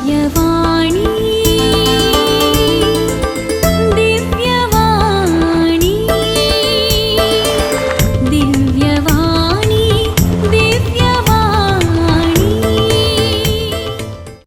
दिव्यवाणी, दिव्यवाणी, दिव्यवाणी, दिव्यवाणी.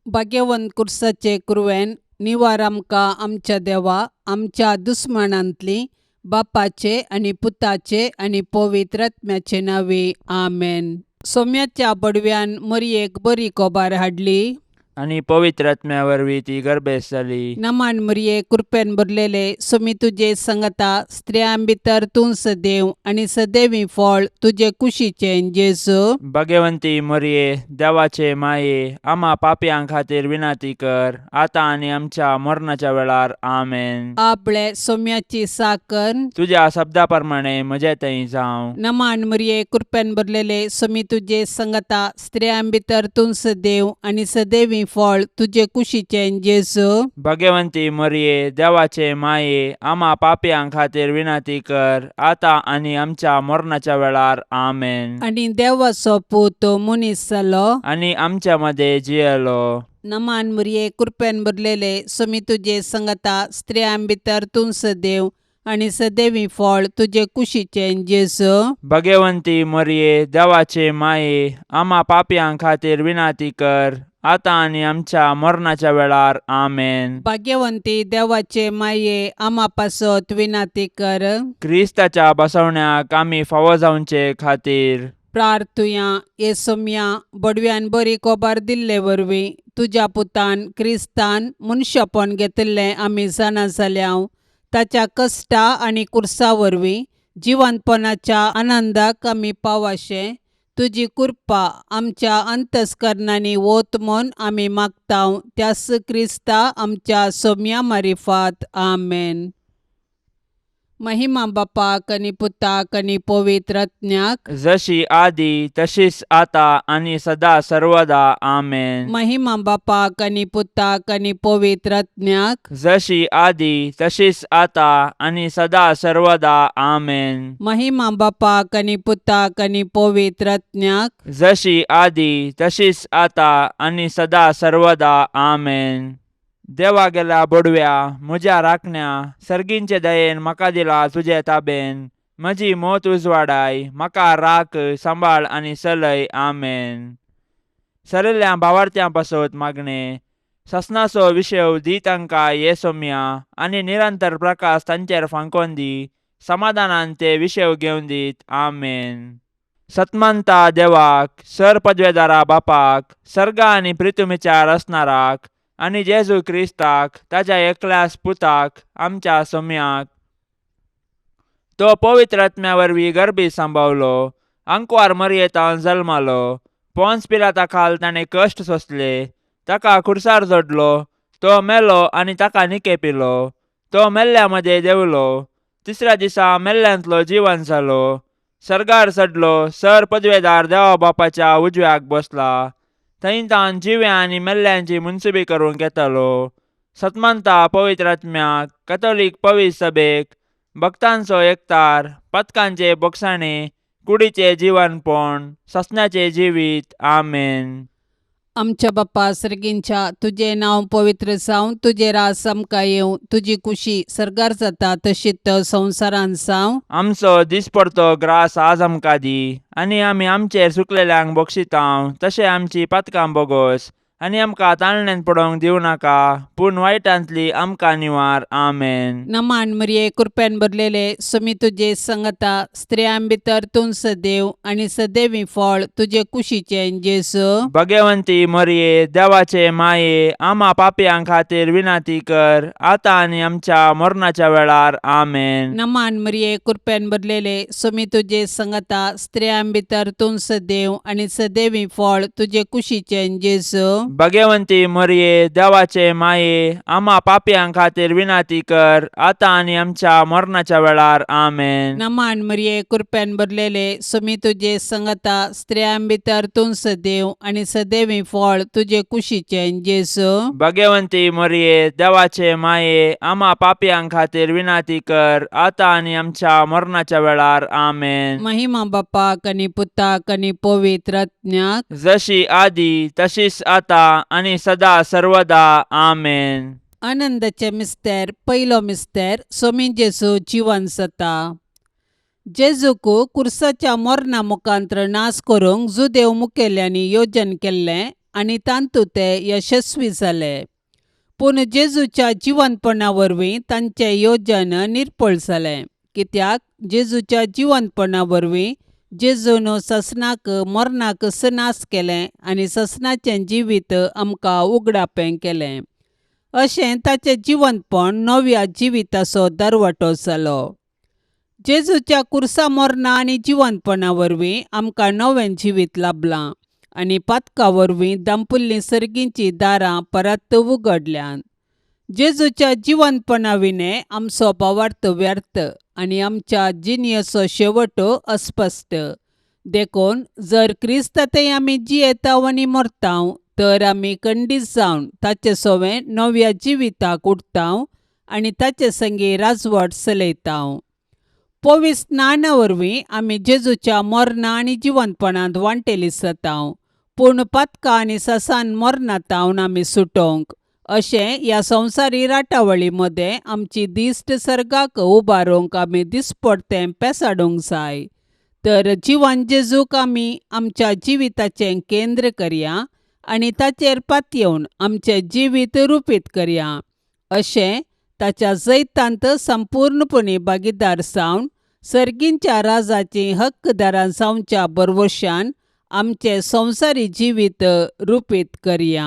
भाग्यवंत कुर्साचे कुरवेन निवार आमकां आमच्या देवा आमच्या दुस्मानांतली बापाचे आनी पुताचे आनी पवित्र आत्म्याचे नांवे आमेन. सोम्याच्या बडव्यान मरयेक बरी कोबार हाडली आनी पवित्र आत्म्या वरवीं ती गर्भेस्त जाली. नमान मरये, कृपेन भरलेले, सोमी तुजे संगता, स्त्रियां भितर तूं सदैव आनी सदैवी फळ तुजे कुशीचें जेजू. भगवंती मरये, देवाचे माये, आमा पापयां खातीर विनंती कर, आतां आनी आमच्या मरणाच्या वेळार. आमेन. आपले सोम्याची साकर. तुज्या शब्दा प्रमाणे म्हजे थंय जावं. नमान मरये, कृपेन भरलेले, सोमी तुजे संगता, स्त्रियां भितर तूं सदैव आनी सदैवी फळ तुजे कुशीचें जेजू. भगवंती मरये, देवाचे माये, आमा पापयां खातीर विनंती कर, आतां आनी आमच्या मरणाच्या वेळार. आमेन. आनी देवाचो पूत मनीस जालो आनी आमच्या मदें जियेलो. नमान मरये, कृपेन भरलेले, सोमी तुजे संगता, स्त्रियां भितर तूं सदैव आनी सदैवी फळ तुजे कुशीचें जेजू. भगवंती मरये, देवाचे माये, आमा पापयां खातीर विनंती कर, आतां आनी आमच्या मरणाच्या वेळार. आमेन. भाग्यवंती देवाचे माये, आमा पासत विनंती कर. क्रिस्ताच्या बसवण्याक आमी फावो जावचे खातीर प्रार्थुया. हे सोम्या, बडव्यान बरी कोबार दिल्ले वरवीं तुज्या पुतान क्रिस्तान मनशापण घेतिल्लें आमी जाणा जाल्या. ताच्या कश्टा आनी कुर्सा वरवीं जिवंतपणाच्या आनंदाक आमी पावाशें तुजी कृपा आमच्या अंतस्करणांनी वत म्हूण आमी मागता, त्यास क्रिस्ता आमच्या सोम्या मारिफात. आमेन. महिमा बापाक आनी पुताक आनी पवित्र आत्म्याक. जशी आदी तशीच आता आनी सदा सर्वदा. आमेन. महिमा बापाक आनी पुताक आनी पवित्र आत्म्याक. जशी आदी तशीच आता आनी सदा सर्वदा. आमेन. महिमा बापाक आनी पुताक आनी पवित्र आत्म्याक. जशी आदी तशीच आता आनी सदा सर्वदा. आमेन. देवा गेल्या बोडव्या, म्हज्या राखण्या, सर्गींचे दयेन म्हाका दिला तुजे ताबेन. म्हजी मोत उजवाडाय, म्हाका राख, सांबाळ आनी चलय. आमेन. सरिल्ल्या भावार्थ्यां पासत मागणें. ससनाचो विशेव दी तांकां ये सोम्या, आनी निरंतर प्रकाश तांचेर फांकोन दी. समाधानान ते विशेव घेवन दीत. आमेन. सतमंता देवाक, सर पदवेदारा बापाक, सर्गा आनी प्रितुमीच्या रचणाराक, आनी जेजू क्रिस्ताक, ताच्या एकल्याच पुताक, आमच्या सोम्याक, तो पवित्र आत्म्या वरवीं गर्भी सांबावलो, आंकवार मरयेतान जल्मालो, पोन्स पिलाता खाल ताणें कश्ट सोंसले, ताका खुर्सार जोडलो, तो मेलो आनी ताका निकेपिलो, तो मेल्ल्या मदें देंवलो, तिसऱ्या दिसा मेल्ल्यांतलो जिवन जालो, सर्गार चडलो, सर पदवेदार देवा बापाच्या उजव्याक बसला, थंय तावन जिव्या आनी मेल्ल्यांची मुनसुबी करूंक येतालो. सतमंता पवित्र आत्म्याक, कथोलीक पवित्र सभेक, भक्तांचो एकतार, पथकांचे बोगसाणे, कुडीचे जिवनपण, ससण्याचे जिवीत. आमेन. आमच्या बाप्पा सर्गींच्या, तुजें नांव पवित्र जावं, तुजें राज आमकां येवं, तुजी कुशी सर्गार जाता तशीच संवसारांत जावं. आमचो दिसपडतो ग्रास आज आमकां दी, आनी आमी आमचेर चुकलेल्यांक बक्षितांव तशें आमची पातकां बोगोस, आनी आमकां ताळण्यांत पडोवंक दिवं नाका, पूण वायटांतली आमकां निवार. आमेन. नमान मरिये, कृपेन भरलेले, सुमी तुजे संगता, स्त्रियां भितर तूं सदैव आनी सदैवी फळ तुजे कुशीचें जेजू. भगवंती मरिये, देवाचे माये, आमा पापयां खातीर विनंती कर, आतां आनी आमच्या मरणाच्या वेळार. आमेन. नमान मरिये, कृपेन भरलेले, सुमी तुजे संगता, स्त्रियां भितर तूं सदैव आनी सदैवी फळ तुजे कुशीचें जेजू. भगवंती मरिये, देवाचे माये, आमा पापयां खातीर विनंती कर, आतां आनी आमच्या मरणाच्या वेळार. आमेन. नमान मरिये, कृपेन भरलेले, सुमी तुजे संगता, स्त्रियां भितर तूं सदैव आनी सदैवी फळ तुजे कुशीचें जेजू. भगवंती मरिये, देवाचे माये, आमा पापयां खातीर विनंती कर, आतां आनी आमच्या मरणाच्या वेळार. आमेन. महिमा बापाक आनी पुताक आनी पवित्र आत्म्याक. जशी आदी तशीच आता आतां आनी सदा सर्वदा. आमेन. आनंदाचे मिस्तेर. पयलो मिस्तेर, सोमी जेजू जिवन जाता. जेजूक कुर्साच्या मरणा मुखांत्र नाश करूंक जुदेव मुखेल्यांनी योजन केल्लें आनी तातूंत ते यशस्वी जाले. पूण जेजूच्या जिवनपणा वरवीं तांचें योजन निर्फळ जालें, कित्याक जेजूच्या जिवनपणा वरवीं जेजून ससनाक मरणाक नाश केलें आनी ससनाचें जिवीत आमकां उगडापें केलें. अशें ताचें जिवनपण नव्या जिविताचो दरवटो जालो. जेजूच्या कुर्सा मरणा आनी जिवनपणा वरवीं आमकां नवें जिवीत लाबलां आनी पातका वरवीं दांपुल्लीं सर्गींचीं दारां परत उगडल्यांत. जेजूच्या जिवनपणा विणें आमचो भावार्थ व्यर्थ आनी आमच्या जिणेचो शेवट अस्पश्ट. देखून जर क्रिस्तांतय आमी जियेताव आनी मरताव तर आमी खंडीत जावन ताचे सवें नव्या जिविताक उठताव आनी ताचे संगी राजवट चलयताव. पवित्र स्नाना वरवीं आमी जेजूच्या मरणा आनी जिवनपणांत वांटेली जाताव. पूण पातकां आनी ससान मरणांत आमी सुटोवंक अशें ह्या संवसारी राटावळी मदें आमची दिश्ट सर्गाक उबारूंक आमी दिसपडतें पेसाडूंक जाय. तर जिवन जेजूक आमी आमच्या जिविताचें केंद्र करया आनी ताचेर पातयेवन आमचें जिवीत रुपीत करया. अशें ताच्या जैतांत संपूर्णपणी भागीदार जावन सर्गींच्या राजाचीं हक्कदारां जावच्या भरवशान आमचें संवसारी जिवीत रुपीत करया.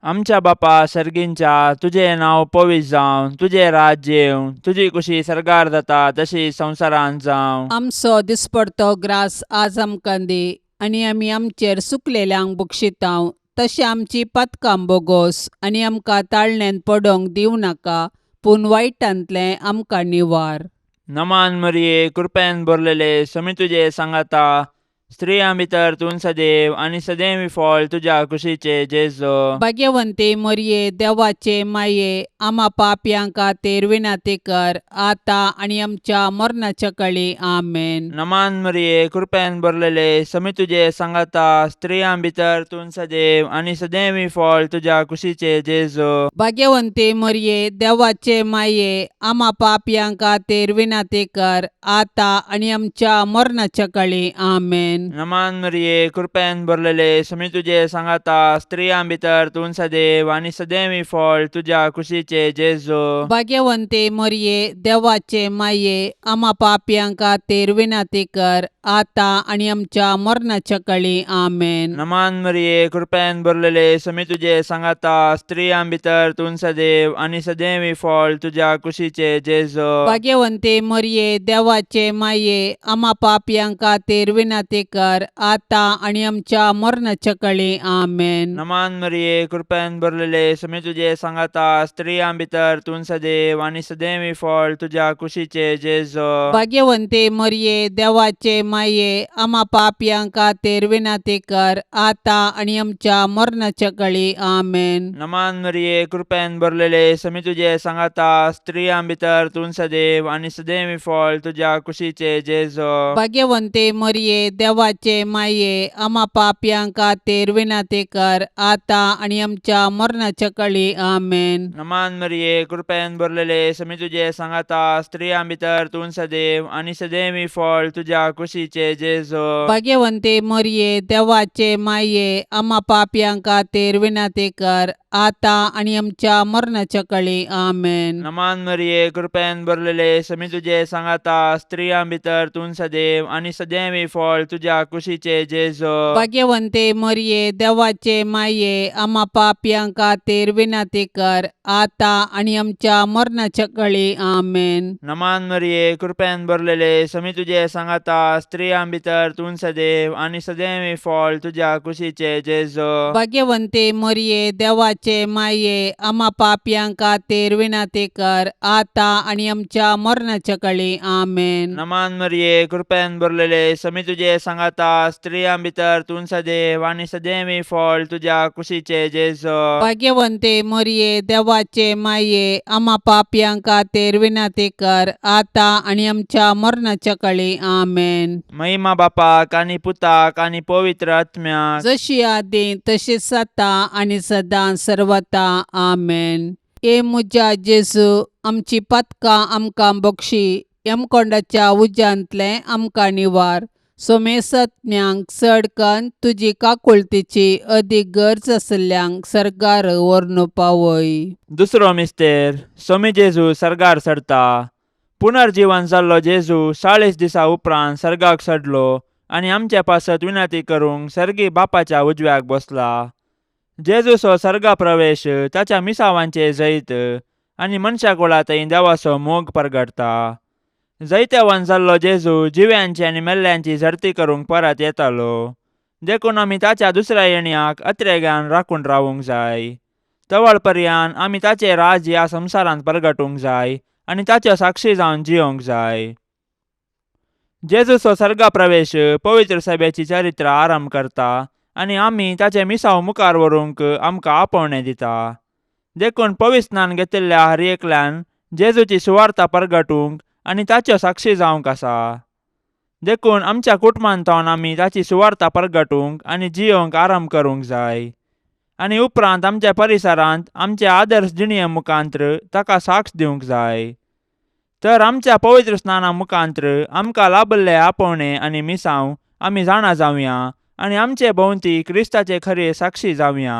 आमच्या बापा सर्गींच्या, तुजें नांव पवित्र जावं, तुजें राज्य येवं, तुजी कुशी सर्गार जाता तशी संवसारांत जावं. आमचो दिसपडतो ग्रास आज आमकां दी आनी आमी आमचेर सुकलेल्यांक बक्षितांव तशें आमची पातकां बोगोस आनी आमकां ताळण्यांत पडोंक दिवं नाका, पूण वायटांतलें आमकां निवार. नमान मरिये, कृपेन भरलेले, समी तुजे सांगाता, स्त्रियां भितर तूं सदैव आनी सदैव फळ तुज्या कुशीचे जेजो. भाग्यवंती मरिये, देवाचे माये, आमा पापयां खातीर विनंती कर, आतां आनी आमच्या मरणाच्या कळी. आमेन. नमान मरिये, कृपेन भरलेले, समी तुजे सांगाता, स्त्रियां भितर तूं सदैव आनी सदैव फळ तुज्या कुशीचे जेजो. भाग्यवंती मरिये, देवाचे माये, आमा पापयां खातीर विनंती कर, आतां आनी आमच्या मरणाच्या कळी. आमेन. नमान मरिये, कृपेन भरलेले, समी तुजे सांगाता, स्त्रियां भितर तूं सदैव आनी सदैव फळ तुज्या कुशीचे जेजो. भाग्यवंती मरिये, देवाचे माये, आमा पापयां खातीर विनंती कर, आतां आनी आमच्या मरणाच्या कळी. आमेन. नमान मरिये, कृपेन भरलेले, समी तुजे सांगाता, स्त्रियां भितर तूं सदैव आनी सदैव फळ तुज्या कुशीचे जेजो. भाग्यवंती मरिये, देवाचे माये, आमा पापयां खातीर विनंती कर, आतां आनी आमच्या मरणाच्या कळी. आमेन. नमान मरिये, कृपेन भरलेले, समी तुजे सांगाता, स्त्रियां भितर तूं सदैव आनी सदैव फळ तुज्या कुशीचे जेजो. भाग्यवंती मरिये, देवाचे माये, आमा पापयां खातीर विनंती कर, आतां आनी आमच्या मरणाच्या कळी. आमेन. नमान मरिये, कृपेन भरलेले, समी तुजे सांगाता, स्त्रियां भितर तूं सदैव आनी सदैव फळ तुज्या कुशीचे जेजो. भाग्यवंती मरिये, देवाचे माये, आमा पापयां खातीर विनंती कर, आतां आनी आमच्या मरणाच्या कळी. आमेन. नमान मरिये, कृपेन भरलेले, समी तुजे सांगाता, स्त्रियां भितर तूं सदैव आनी सदैव फळ तुज्या कुशीचे जेजो. भाग्यवंती मरिये, देवाचे माये, आमा पापयां खातीर विनंती कर, आतां आनी आमच्या मरणाच्या कळी. आमेन. नमान मरिये, कृपेन भरलेले, समी तुजे सांगाता, स्त्रियां भितर तूं सदैव आनी सदैव फळ तुज्या कुशीचे जेजो. भाग्यवंती मरिये, देवाचे माये, आमा पापयां खातीर विनंती कर, आतां आनी आमच्या मरणाच्या कळी. आमेन. नमान मरिये, कृपेन भरलेले, समी तुजे सांगाता, स्त्रियां भितर तूं सदैव आनी सदैव फळ तुज्या कुशीचे जेजो. भाग्यवंती मरिये, देवाचे देवाचे माये आमा पापयां खातीर विनंती कर आतां आनी आमच्या मरणाच्या कळी. आमेन. नमान मरिये, कृपेन भरलेले, समी तुजे सांगाता, स्त्रियां भितर तूं सदैव आनी सदैवी फळ तुज्या कुशीचे जेजो. भाग्यवंते मरिये, देवाचे माये, आमा पापयां खातीर विनंती कर आतां आनी आमच्या मरणाच्या कळी. आमेन. महिमा बापाक आनी पुताक आनी पवित्र आत्म्याक. जशी आदी तशीच आतां आनी सदां सर्वता. आमेन. ए म्हज्या जेजू, आमची पातकां आमकां बक्षी, यमकोंडाच्या उज्यांतलें आमकां निवार, सोमेसत्म्यांक चड कन्न तुजी काकुळतीची अदीक गरज आशिल्ल्यांक सर्गार व्हरून पावय. दुसरो मिस्तेर, सोमी जेजू सर्गार चडता. पुनर्जीवन जाल्लो जेजू 40 दिसा उपरांत सर्गाक चडलो आनी आमचे पासत विनंती करूंक सर्गी बापाच्या उजव्याक बसला. जेजूचो सर्गा प्रवेश ताच्या मिसावांचे जैत आनी मनशा कुळा थंय देवाचो मोग परगटता. जैतेवान जाल्लो जेजू जिव्यांची आनी मेल्ल्यांची झडती करूंक परत येतालो, देखून आमी ताच्या दुसऱ्या येण्याक अत्रेगान राखून रावूंक जाय. तवळ पर्यान आमी ताचें राज ह्या संवसारांत परगटूंक जाय आनी ताच्यो साक्षी जावन जियोंक जाय. जेजूचो सर्गा प्रवेश पवित्र सभेची चरित्र आरंभ करता आनी आमी ताचें मिसांव मुखार व्हरूंक आमकां आपोवणें दिता. देखून पवित्र स्नान घेतिल्ल्या हर एकल्यान जेजूची सुवार्ता परगटूंक आनी ताच्यो साक्षी जावंक आसा. देखून आमच्या कुटुंबांत आमी ताची सुवार्ता परगटूंक आनी जियोंक आरंभ करूंक जाय आनी उपरांत आमच्या परिसरांत आमचे आदर्श जिणये मुखांत्र ताका साक्ष दिवंक जाय. तर आमच्या पवित्र स्नाना मुखांत्र आमकां लाभल्ले आपोवणें आनी मिसांव आमी जाणा जावया आनी आमचे भोंवती क्रिस्ताचे खरे साक्षी जावया.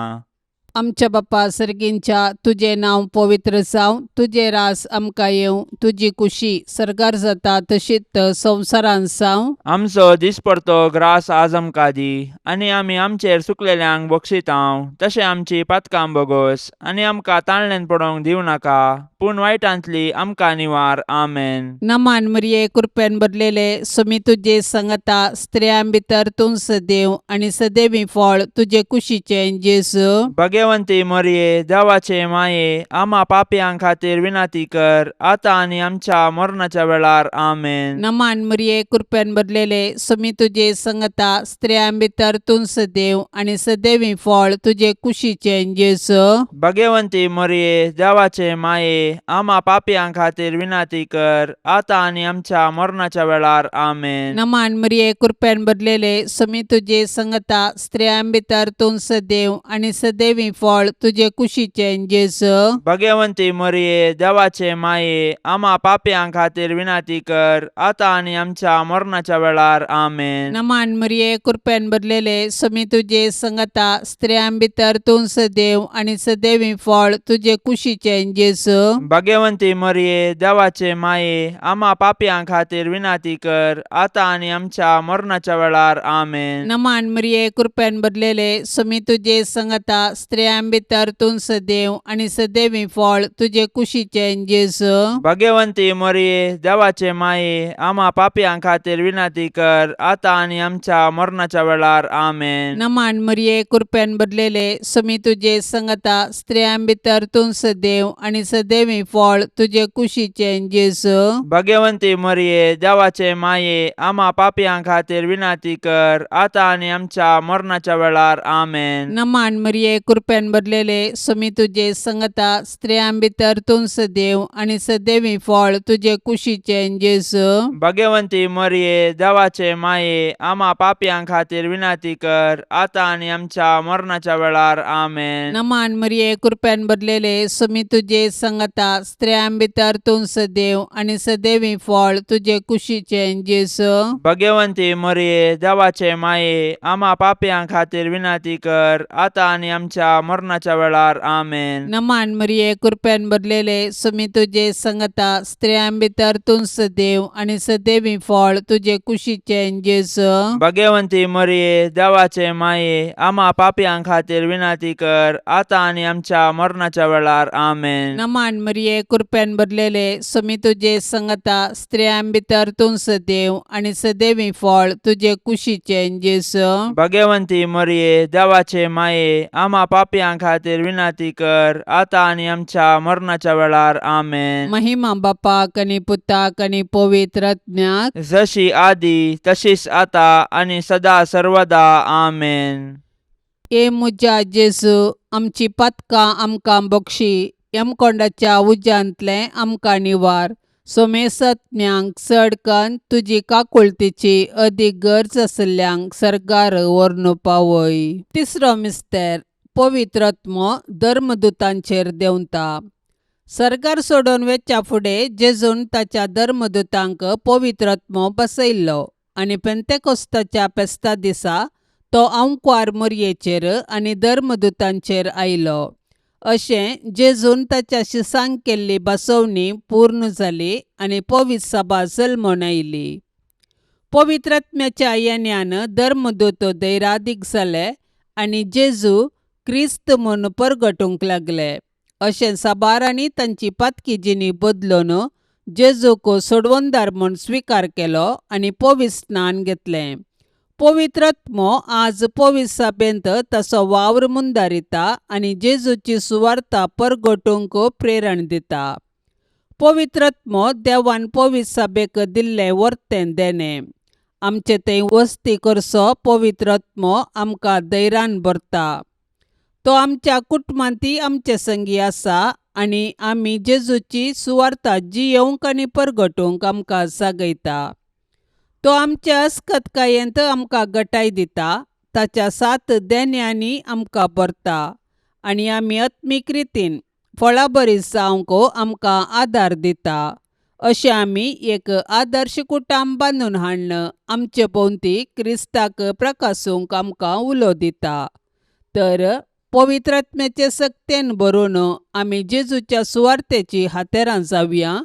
आमच्या बापा सर्गींच्या, तुजें नांव पवित्र जावं, तुजें रास आमकां येवं, तुजी कुशी सर्गार जाता तशीच संवसारांत जावं. आमचो दिसपडतो ग्रास आज आमकां दी आनी आमी आमचेर सुकलेल्यांक बक्षितांव तशें आमची पातकां बोगोस आनी आमकां ताळणेन पडोवंक दिवं नाका, पूण वायटांतली आमकां निवार. आमेन. नमान मरिये, कृपेन भरलेले, सुमी तुजे संगता, स्त्रियां भितर तूं सदैव आनी सदैवी फळ तुजे कुशीचें जेजू. भगवंती मरिये, देवाचे माये, आमा पापयां खातीर विनंती कर आतां आनी आमच्या मरणाच्या वेळार. आमेन. नमान मरिये, कृपेन भरलेले, सुमी तुजे संगता, स्त्रियां भितर तूं सदैव आनी सदैवी फळ तुजे कुशीचें जेजू. भगवंती मरिये, देवाचे माये, आमा पापयां खातीर विनंती कर आतां आनी आमच्या मरणाच्या वेळार. आमेन. नमान मरिये, कृपेन भरलेले, सुमी तुजे संगता, स्त्रियां भितर तूं सदैव आनी सदैवी फळ तुजे कुशीचें जेजू. भगवंती मरिये, देवाचे माये, आमा पापयां खातीर विनंती कर आतां आनी आमच्या मरणाच्या वेळार. आमेन. नमान मरिये, कृपेन भरलेले, सुमी तुजे संगता, स्त्रियां भितर तूं सदैव आनी सदैवी फळ तुजे कुशीचें जेजू. भगवंती मरिये, देवाचे माये, आमा पापयां खातीर विनंती कर आतां आनी आमच्या मरणाच्या वेळार. आमेन. नमान मरिये, कृपेन भरलेले, सुमी तुजे संगता, स्त्रियां भितर तूं सदैव आनी सदैवी फळ तुजे कुशीचें जेजू. भगवंती मरिये, देवाचे माये, आमा पापयां खातीर विनंती कर आतां आनी आमच्या मरणाच्या वेळार. आमेन. नमान मरिये, कृपेन भरलेले, सुमी तुजे संगता, स्त्रियां भितर तूं सदैव आनी सदैवी फळ तुजे कुशीचें जेजू. भगवंती मरिये, देवाचे माये, आमा पापयां खातीर विनंती कर आतां आनी आमच्या मरणाच्या वेळार. आमेन. नमान मरिये, कृपेन भरलेले, सुमी तुजे संगता, स्त्रियां भितर तूं सदैव आनी सदैवी फळ तुजे कुशीचें जेजू. भगवंती मरिये, देवाचे माये, आमा पापयां खातीर विनंती कर आतां आनी आमच्या मरणाच्या वेळार. आमेन. नमान मरिये, कृपेन भरलेले, सुमी तुजे संगता, स्त्रियां भितर तूं सदैव आनी सदैवी फळ तुजे कुशीचें जेजू. भगवंती मरिये, देवाचे माये, आमा पापयां खातीर विनंती कर आतां आनी आमच्या मरणाच्या वेळार. आमेन. नमान मरिये, कृपेन भरलेले, सुमी तुजे संगता, स्त्रियां भितर तूं सदैव आनी सदैवी फळ तुजे कुशीचें जेजू. भगवंती मरिये, देवाचे माये, आमा पापयां खातीर विनंती कर आतां आनी आमच्या मरणाच्या वेळार. आमेन. नमान मरिये, कृपेन भरलेले, सुमी तुजे संगता, स्त्रियां भितर तूं सदैव आनी सदैवी फळ तुजे कुशीचें जेजू. भगवंती मरिये, देवाचे माये, आमा पापयां पापयां खातीर विनंती कर आतां आनी आमच्या मरणाच्या वेळार. आमेन. महिमा बापाक आनी पुताक आनी पवित्र आत्म्याक. जशी आदी तशीच आतां आनी सदा सर्वदा. आमेन. ए म्हज्या जेजू, आमची पातकां आमकां बक्षी, यमकोंडाच्या उज्यांतलें आमकां निवार, सोमेसत्म्यांक चड कन्न तुजी काकुळतीची अदीक गरज आशिल्ल्यांक सर्गार व्हरून पावय. तिसरो मिस्तेर, पवित्र आत्मो धर्मदुतांचेर देंवता. सर्गार सोडून वेच्या फुडें जेजून ताच्या धर्मदुतांक पवित्र आत्मो बसयल्लो आनी पेंतेकोस्ताच्या फेस्ता दिसा तो आंकवार मोरयेचेर आनी धर्मदुतांचेर आयलो. अशें जेजून ताच्या शिसांक केल्ली बसवणी पूर्ण जाली आनी पवित्र सभा जल्मून आयली. पवित्र आत्म्याच्या येण्यान धर्मदूत धैरादीक जाले आनी जेजू क्रिस्त म्हूण परगटूंक लागले. अशें साबारांनी तांची पातकी जिणी बदलून जेजूक सोडवणदार म्हूण स्विकार केलो आनी पवित्र स्नान घेतलें. पवित्र आत्मो आज पवित्र सभेंत ताचो वावर मुंदारिता आनी जेजूची सुवार्ता परगटूंक प्रेरण दिता. पवित्र आत्मो देवान पवित्र सभेक दिल्लें वर्तें देणें. आमचे थंय वस्ती करचो पवित्र आत्मो आमकां धैर्यान भरता. तो आमच्या कुटुंबांतय आमचे संगी आसा आनी आमी जेजूची सुवार्ता जियेवंक आनी परगटूंक आमकां जागयता. तो आमच्या अस्कतकायेंत आमकां गटाय दिता, ताच्या सात देण्यांनी आमकां भरता आनी आमी आत्मीक रितीन फळाबरी जावंक आमकां आदार दिता. अशें आमी एक आदर्श कुटुंब बांदून हाडून आमचे भोंवती क्रिस्ताक प्रकासूंक आमकां उलो दिता. तर पवित्र आत्म्याचे सक्तेन भरून आमी जेजूच्या सुवार्तेची हातेरां जावया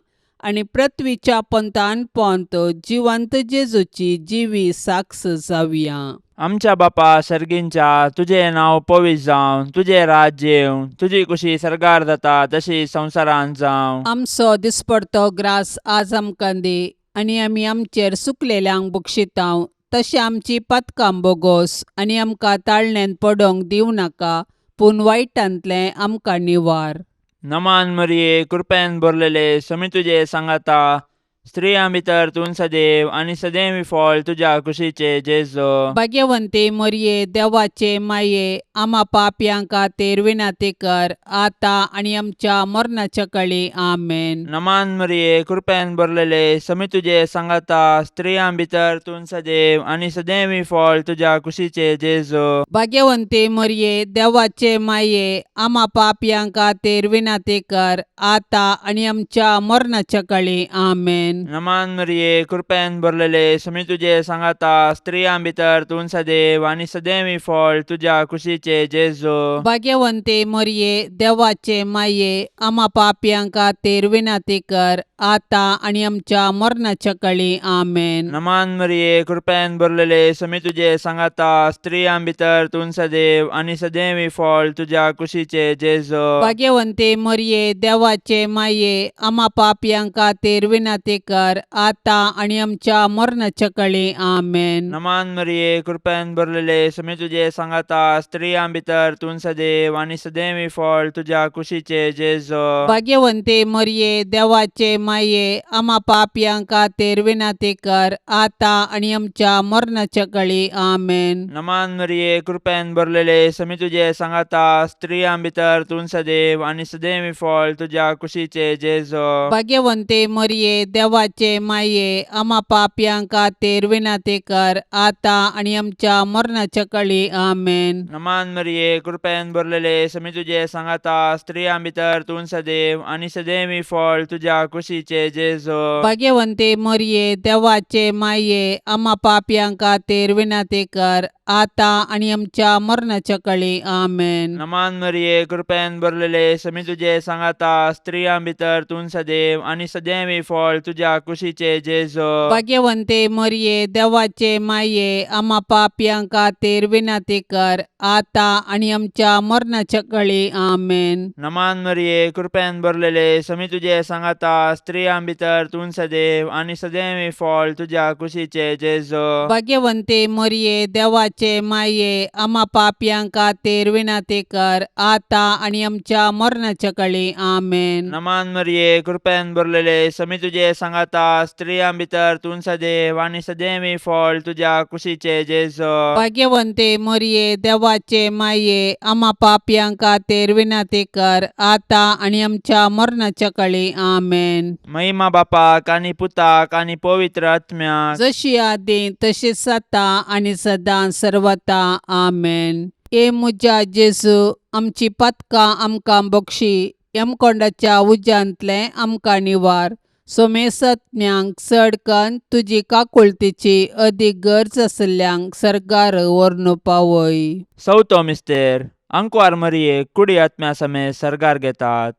आनी पृथ्वीच्या पंथान पोंत जिवंत जेजूची जिवी साक्ष जावया. आमच्या बापा सर्गींच्या, तुजें नांव पवित्र जावं, तुजें राज्य येवं, तुजी कुशी सर्गार जाता तशी संवसारांत जावं. आमचो दिसपडतो ग्रास आज आमकां दी आनी आमी आमचेर सुकलेल्यांक बक्षितांव तशें आमची पातकां बोगोस आनी आमकां ताळण्यांत पडोंक दिवं नाका, पूण वायटांतलें आमकां निवार. नमान मरिये, कृपेन भरलेले, समी तुजे सांगाता, स्त्रियां भितर तूं सदैव आनी सदैव फळ तुज्या कुशीचे जेजू. भाग्यवंती मरिये, देवाचे माये, आमा पापयां खातीर विनंती कर आतां आनी आमच्या मरणाच्या कळी. आमेन. नमान मरिये, कृपेन भरलेले, समी तुजे सांगाता, स्त्रियां भितर तूं सदैव आनी सदैव फळ तुज्या कुशीचे जेजू. भाग्यवंती मरिये, देवाचे माये, आमा पापयां खातीर विनंती कर आतां आनी आमच्या मरणाच्या कळी. आमेन. नमान मरिये, कृपेन भरलेले, समी तुजे सांगाता, स्त्रियां भितर तूं सदैव आनी सदैव फळ तुज्या कुशीचे जेजू. भाग्यवंती मरिये, देवाचे माये, आमा पापयां खातीर विनंती कर आतां आनी आमच्या मरणाच्या कळी. आमेन. नमान मरिये, कृपेन भरलेले, समी तुजे सांगाता, स्त्रियां भितर तूं सदैव आनी सदैव फळ तुज्या कुशीचे जेजू. भाग्यवंती मरिये, देवाचे माये, आमा पापयां खातीर विनंती कर आतां आनी आमच्या मरणाच्या कळी. आमेन. नमान मरिये, कृपेन भरलेले, समी तुजे सांगाता, स्त्रियां भितर तूं सदैव आनी सदैव फळ तुज्या कुशीचे जेजू. भाग्यवंती मरिये, देवाचे माये, आमा पापयां खातीर विनंती कर आतां आनी आमच्या मरणाच्या कळी. आमेन. नमान मरिये, कृपेन भरलेले, समी तुजे सांगाता, स्त्रियां भितर तूं सदैव आनी सदैव फळ तुज्या कुशीचे जेजू. भाग्यवंती मरिये, देवाचे माये, आमा पापयां खातीर विनंती कर आतां आनी आमच्या मरणाच्या कळी. आमेन. नमान मरिये, कृपेन भरलेले, समी तुजे सांगाता, स्त्रियां भितर तूं सदैव आनी सदैव फळ तुज्या कुशीचे जेजू. भाग्यवंती मरिये, देवाचे माये, आमा पापयां खातीर विनंती कर आतां आनी आमच्या मरणाच्या कळी. आमेन. नमान मरिये, कृपेन भरलेले, समी तुजे सांगाता, स्त्रियां भितर तूं सदैव आनी सदैव फळ तुज्या तुज्या कुशीचे जेजो. भाग्यवंते मरिये, देवाचे माये, आमा पापयां खातीर विनंती कर, आतां आनी आमच्या मरणाच्या कळी. आमेन. नमान मरिये, कृपेन भरलेले, समी तुजे सांगाता, स्त्रियां भितर तूं सदैव आनी सदैव फळ तुज्या कुशीचे जेजो. भाग्यवंते मरिये, देवाचे माये, आमा पापयां खातीर विनंती कर, आतां आनी आमच्या मरणाच्या कळी. आमेन. नमान मरिये, कृपेन भरलेले, समी तुजे सांगाता, स्त्रियां भितर तूं सदैव आनी सदैव फळ तुज्या कुशीचे जेजो. भाग्यवंते मरिये, देवाचे माये, आमा पापयां खातीर विनंती कर, आतां आनी आमच्या मरणाच्या कळी. आमेन. महिमा बापाक आनी पुताक आनी पवित्र आत्म्याक. जशी आदी तशीच आतां आनी सदां सर्वता. आमेन. हे म्हज्या जेजू, आमची पातकां आमकां बक्षी, यमकोंडाच्या उज्यांतलें आमकां निवार, सोमेसत्म्यांक चड कन्न तुजी काकुळतीची अदीक गरज आशिल्ल्यांक सर्गार व्हरून पावय. चवथो मिस्तेर. आंकवार मरियेक कुडी आत्म्या समेत सर्गार घेतात.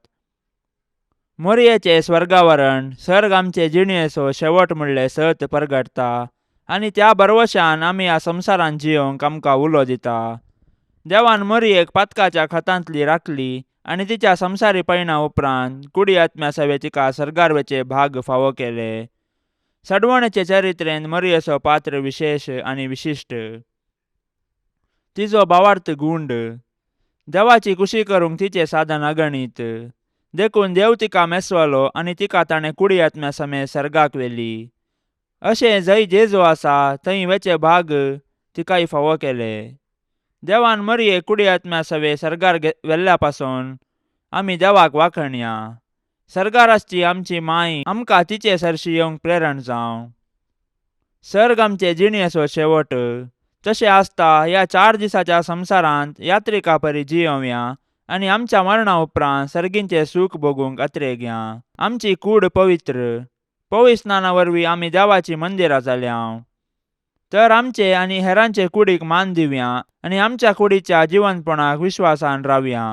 मोरयेचें स्वर्गावरण सर्ग आमचे जिणेचो शेवट म्हणलें सत परगटता आनी त्या भरवशान आमी ह्या संवसारांत जियोंक आमकां उलो दिता. देवान मोरयेक पातकाच्या खतांतली राखली आनी तिच्या संवसारी पयणा उपरांत कुडी आत्म्या सवे तिका सर्गार वचे भाग फावो केले. सडवणेचे चरित्रेन मोरयेचो पात्र विशेश आनी विशिश्ट. तिजो भावार्थ गुंड. देवाची कुशी करूंक तिचें साधन अगणीत. देखून देव तिका मेसवलो आनी तिका ताणें कुडी आत्म्या समेत सर्गाक व्हेली. अशें जंय जेजू आसा थंय वेचे भाग तिकाय फावो केले. देवान मरियेक कुडी आत्म्या सवे सर्गार व्हेल्ल्या पासून आमी देवाक वाखणया. सर्गार आसची आमची माय आमकां तिचे सरशी येवंक प्रेरण जावं. सर्ग आमचे जिणेचो शेवट. तशें आसता ह्या 4 दिसाच्या संवसारांत यात्रिका परी जियोवया आनी आमच्या मरणा उपरांत सर्गींचें सूख भोगूंक अत्रेगया. आमची कूड पवित्र. पवित्र स्नाना वरवीं आमी देवाचीं मंदिरां जाल्या. तर आमचे आनी हेरांचे कुडीक मान दिवया आनी आमच्या कुडीच्या जिवनपणाक विश्वासान रावया.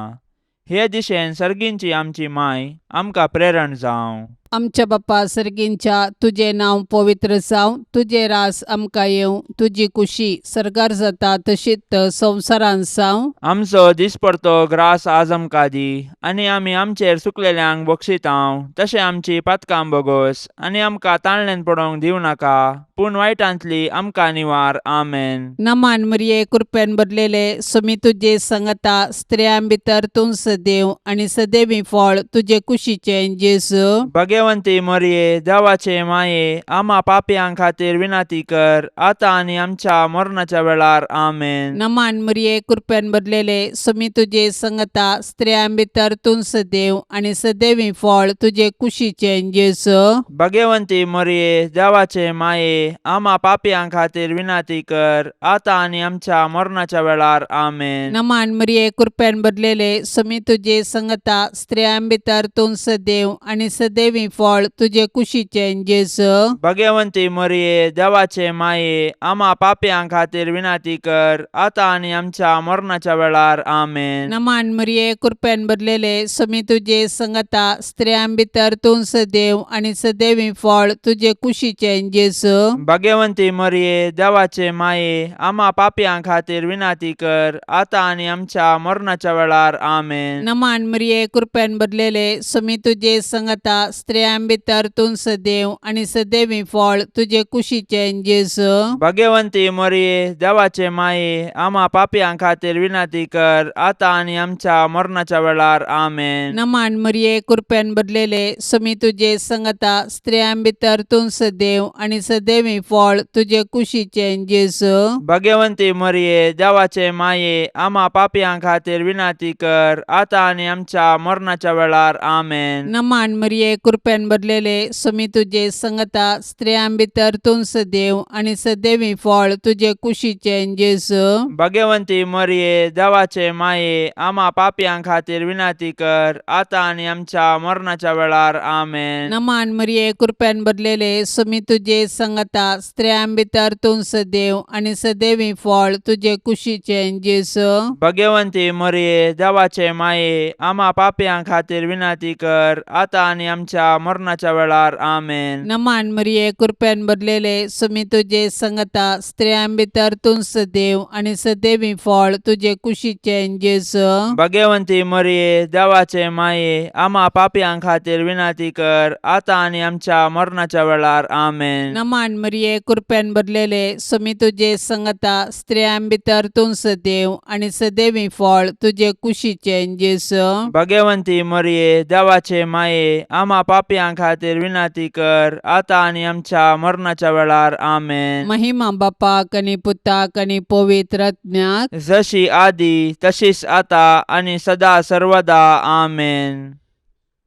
हे दिशेन सर्गींची आमची माय आमकां प्रेरण जावं. आमच्या बापा सर्गींच्या, तुजें नांव पवित्र जावं, तुजें रास आमकां येवं, तुजी कुशी सर्गार जाता तशीच संवसारांत जावं. आमचो दिसपडतो ग्रास आज आमकां दी आनी आमी आमचेर चुकलेल्यांक बक्षितांव तशें आमची पातकां बोगोस आनी आमकां ताणल्यान पडोवंक दिवं नाका, पूण वायटांतली आमकां निवार. आमेन. नमान मरिये, कृपेन भरलेले, सुमी तुजे संगता, स्त्रियां भितर तूं सदैव आनी सदैवी फळ तुजे कुशीचें जेजू. भगवंती मरिये, देवाचे माये, आमा पापयां खातीर विनंती कर, आतां आनी आमच्या मरणाच्या वेळार. आमेन. नमान मरिये, कृपेन भरलेले, सुमी तुजे संगता, स्त्रियां भितर तूं सदैव आनी सदैवी फळ तुजे कुशीचें जेजू. भगवंती मरिये, देवाचे माये, आमा पापयां खातीर विनंती कर, आतां आनी आमच्या मरणाच्या वेळार. आमेन. नमान मरिये, कृपेन भरलेले, सुमी तुजे संगता, स्त्रियां भितर तूं सदैव आनी सदैवी फळ तुजे कुशीचें जेजू. भगवंती मरिये, देवाचे माये, आमा पापयां खातीर विनंती कर, आतां आनी आमच्या मरणाच्या वेळार. आमेन. नमान मरिये, कृपेन भरलेले, सुमी तुजे संगता, स्त्रियां भितर तूं सदैव आनी सदैवी फळ तुजे कुशीचें जेजू. भगवंती मरिये, देवाचे माये, आमा पापयां खातीर विनंती कर, आतां आनी आमच्या मरणाच्या वेळार. आमेन. नमान मरिये, कृपेन भरलेले, सुमी तुजे संगता, स्त्रियां भितर तूं सदैव आनी सदैवी फळ तुजे कुशीचें जेजू. भगवंती मरिये, देवाचे माये, आमा पापयां खातीर विनंती कर, आतां आनी आमच्या मरणाच्या वेळार. आमेन. नमान मरिये, कृपेन भरलेले, सुमी तुजे संगता, स्त्रियां भितर तूं सदैव आनी सदैवी फळ तुजे कुशीचें जेजू. भगवंती मरिये, देवाचे माये, आमा पापयां खातीर विनंती कर, आतां आनी आमच्या मरणाच्या वेळार. आमेन. नमान मरिये, कृपेन भरलेले, सुमी तुजे संगता, स्त्रियां भितर तूं सदैव आनी सदैवी फळ तुजे कुशीचें जेजू. भगवंती मरिये, देवाचे माये, आमा पापयां खातीर विनंती कर, आतां आनी आमच्या मरणाच्या वेळार. आमेन. नमान मरिये, कृपेन भरलेले, सुमी तुजे संगता, स्त्रियां भितर तूं सदैव आनी सदैवी फळ तुजे कुशीचें जेजू. भगवंती मरिये, देवाचे माये, आमा पापयां खातीर विनंती कर, आतां आनी आमच्या आमच्या मरणाच्या वेळार. आमेन. नमान मरिये, कृपेन भरलेले, सुमी तुजे संगता, स्त्रियां भितर तूं सदैव आनी सदैवी फळ तुजे कुशीचें जेजू. भगवंती मरिये, देवाचे माये, आमा पापयां खातीर विनंती कर, आतां आनी आमच्या मरणाच्या वेळार. आमेन. नमान मरिये, कृपेन भरलेले, सुमी तुजे संगता, स्त्रियां भितर तूं सदैव आनी सदैवी फळ तुजे कुशीचें जेजू. भगवंती मरिये, देवाचे माये, आमा पापयां खातीर विनंती कर, आतां आनी आमच्या मरणाच्या वेळार. आमेन. महिमा बापाक आनी पुताक आनी पवित्र आत्म्याक. जशी आदी तशीच आता आनी सदा सर्वदा. आमेन.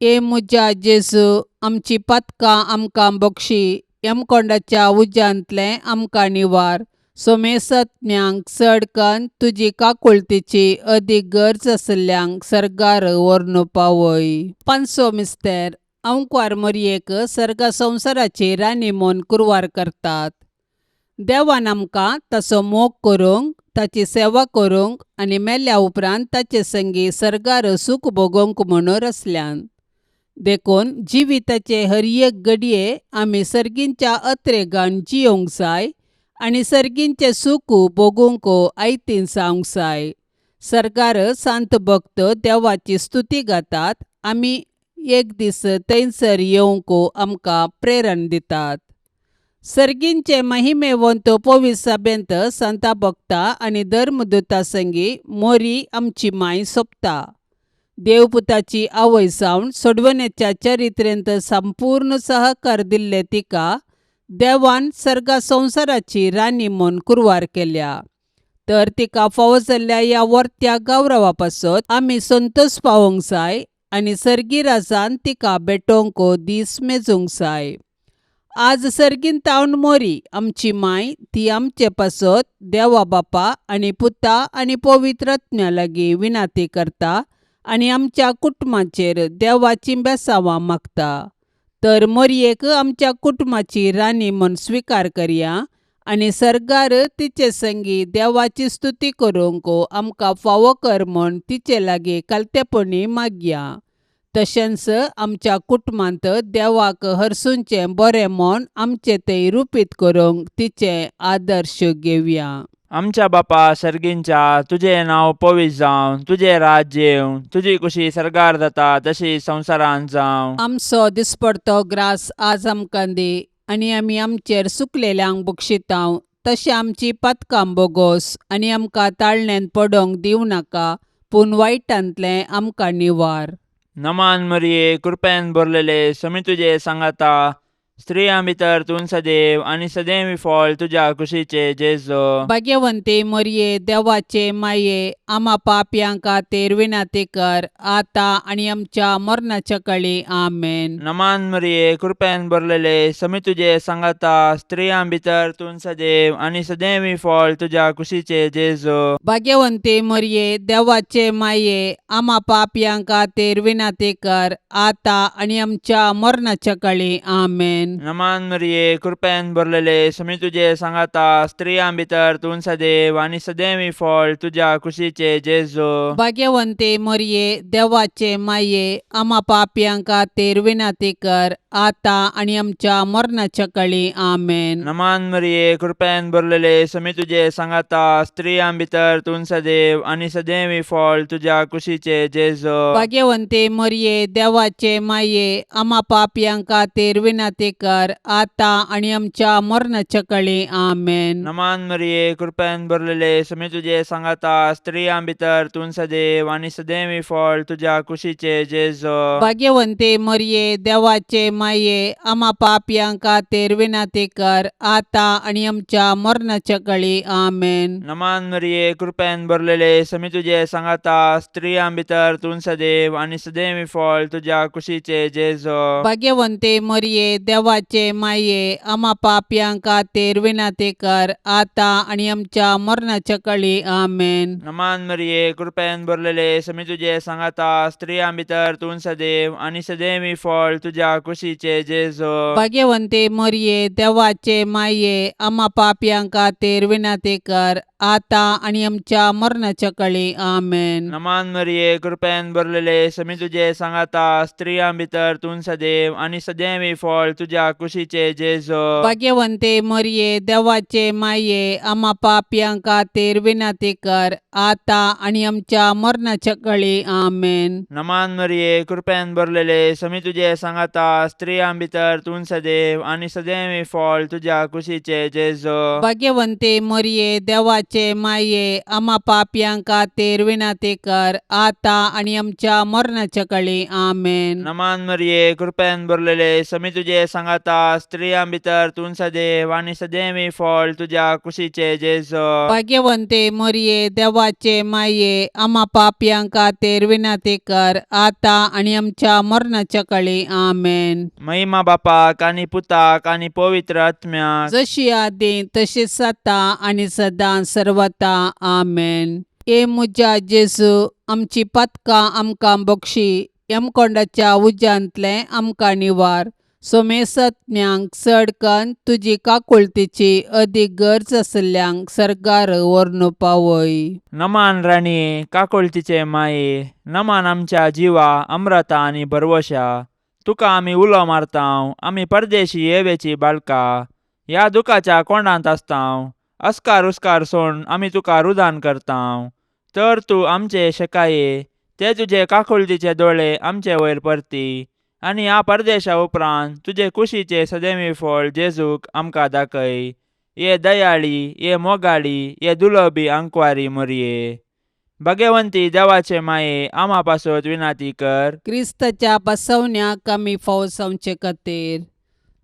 ए म्हज्या जेजू, आमची पातकां आमकां बक्षी, यमकोंडाच्या उज्यांतलें आमकां निवार, सोमेसत्म्यांक चड कन्न तुजी काकुळतीची अदीक गरज आशिल्ल्यांक सर्गार व्हरून पावय. पांचसो मिस्तेर. अंकवार मोरयेक सर्ग संवसाराची राणी म्हूण कुरवार करतात. देवान आमकां ताचो मोग करूंक, ताची सेवा करूंक आनी मेल्या उपरांत ताचे संगी सर्गार सूख भोगोवंक म्हणून रचल्यान. देखून जिविताचे हर एक घडये आमी सर्गींच्या अत्रेगान जियोंक जाय आनी सर्गींचें सूख भोगूंक आयतीन जावंक जाय. सर्गार सांत भक्त देवाची स्तुती गातात, आमी एक दीस थंयसर येवंक आमकां प्रेरण दितात. सर्गींचे महिमेवंत पवित्र सभेंत संता भक्ता आनी धर्मदूता संगी मोरी आमची माय सोंपता. देवपुताची आवय जावन सोडवण्याच्या चरित्रेंत संपूर्ण सहकार दिल्ले तिका देवान सर्गा संवसाराची राणी म्हूण कुरवार केल्या. तर तिका फावो जाल्ल्या ह्या वर्त्या गौरवा पासत आमी संतोश पावोवंक जाय आनी सर्गी राजान तिका भेटोवंक दीस मेजूंक जाय. आज सर्गीन तावन मोरी आमची माय ती आमचे पासत देवा बापा आनी पुता आनी पवित्र आत्म्या लागीं विनाती करता आनी आमच्या कुटुंबाचेर देवाची बेसांवां मागता. तर मोरयेक आमच्या कुटुंबाची राणी म्हूण स्विकार करया आनी सर्गार तिचे संगी देवाची स्तुती करूंक आमकां फावो कर म्हूण तिचे लागीं कालतेपणी मागया. तशेंच आमच्या कुटुंबांत देवाक हरसूंचें बरें म्हूण आमचें तें रुपीत करूंक तिचें आदर्श घेवया. आमच्या बापा सर्गींच्या, तुजें नांव पवित्र जावं, तुजें राज्य येवं, तुजी कुशी सर्गार जाता तशी संवसारांत जावं. आमचो दिसपडतो ग्रास आज आमकां दी आनी आमी आमचेर सुकलेल्यांक बक्षितांव तशें आमची पातकां बोगोस आनी आमकां ताळण्यांत पडोवंक दिवं नाका, पूण वायटांतलें आमकां निवार. नमान मरिये, कृपेन भरलेले, समी तुजे सांगाता, स्त्रियां भितर तूं सदैव आनी सदैव फळ तुज्या कुशीचे जेजो. भाग्यवंती मोरये, देवाचे माये, आमा पापयां खातीर विनंती कर, आतां आनी आमच्या मरणाच्या कळी. आमेन. नमान मरिये, कृपेन भरलेले, समी तुजे सांगाता, स्त्रियां भितर तूं सदैव आनी सदैव फळ तुज्या कुशीचे जेजो. भाग्यवंती मोरये, देवाचे माये, आमा पापयां खातीर विनंती कर, आतां आनी आमच्या मरणाच्या कळी. आमेन. नमान मरिये, कृपेन भरलेले, समी तुजे सांगाता, स्त्रियां भितर तूं सदैव आनी सदैव फळ तुज्या कुशीचे जेजो. भाग्यवंती मोरये, देवाचे माये, आमा पापयां खातीर विनंती कर, आतां आनी आमच्या मरणाच्या कळी. आमेन. नमान मरिये, कृपेन भरलेले, समी तुजे सांगाता, स्त्रियां भितर तूं सदैव आनी सदैव फळ तुज्या कुशीचे जेजो. भाग्यवंती मोरये, देवाचे माये, आमा पापयां खातीर विनंती कर, आतां आनी आमच्या मरणाच्या कळी. आमेन. नमान मरिये, कृपेन भरलेले, समी तुजे सांगाता, स्त्रियां भितर तूं सदैव आनी सदैव फळ तुज्या कुशीचे जेजो. भाग्यवंती मोरये, देवाचे माये, आमा पापयां खातीर विनंती कर, आतां आनी आमच्या मरणाच्या कळी. आमेन. नमान मरिये, कृपेन भरलेले, समी तुजे सांगाता, स्त्रियां भितर तूं सदैव आनी सदैव फळ तुज्या कुशीचे जेजो. भाग्यवंती मोरये, देवाचे माये, आमा पापयां खातीर विनंती कर, आतां आनी आमच्या मरणाच्या कळी. आमेन. नमान मरिये, कृपेन भरलेले, समी तुजे सांगाता, स्त्रियां भितर तूं सदैव आनी सदैव फळ तुज्या कुशीचे जेजो. भाग्यवंती मोरये, देवाचे माये, आमा पापयां खातीर विनंती कर, आतां आनी आमच्या मरणाच्या कळी. आमेन. नमान मरिये, कृपेन भरलेले, समी तुजे सांगाता, स्त्रियां भितर तूं सदैव आनी सदैवी फळ तुज्या कुशीचे जेजो. भाग्यवंते मरिये, देवाचे माये, आमा पापयां खातीर विनंती कर, आतां आनी आमच्या मरणाच्या कळी. आमेन. नमान मरिये, कृपेन भरलेले, समी तुजे सांगाता, स्त्रियां भितर तूं सदैव आनी सदैवी फळ तुज्या कुशीचे जेजो. भाग्यवंते मरिये, देवाचे माये, आमा पापयां खातीर विनंती कर, आतां आनी आमच्या मरणाच्या कळी. आमेन. नमान मरिये, कृपेन भरलेले, समी तुजे सांगाता, स्त्रियां भितर तूं सदैव आनी सदैवी फळ तुज्या कुशीचे जेजो. भाग्यवंते मरिये, देवाचे माये, आमा पापयां खातीर विनंती कर, आतां आनी आमच्या मरणाच्या कळी. आमेन. महिमा बापाक आनी पुताक आनी पवित्र आत्म्याक. जशी आदी तशीच आतां आनी सदां सर्वता. आमेन. ए म्हज्या जेजू, आमची पातकां आमकां बक्षी, यमकोंडाच्या उज्यांतलें आमकां निवार, सोमेसज्ञांक चड कन्न तुजी काकुळतीची अदीक गरज आशिल्ल्यांक सर्गार व्हरून पावय. नमान राणये, काकुळतीचे माये, नमान आमच्या जिवा अम्रता आनी भरवशा, तुका आमी उलो मारतांव, आमी परदेशी येवेची बाळका, ह्या दुखाच्या कोंडांत आसतांव, अस्कार उस्कार सोड आमी तुका रुदान करतांव, तर तूं आमचे शेकाये ते तुजे काकुळतीचे दोळे आमचे वयर परती आनी ह्या परदेशा उपरांत तुजे कुशीचे सदैवी फळ जेजूक आमकां दाखय. ये दयाळी, ये मोगाळी, ये दुलबी आंकवारी मोरये, भगवंती देवाचे माये, आमा पासत विनाती कर. क्रिस्ताच्या बसवण्याक आमी फावो जावचे खातीर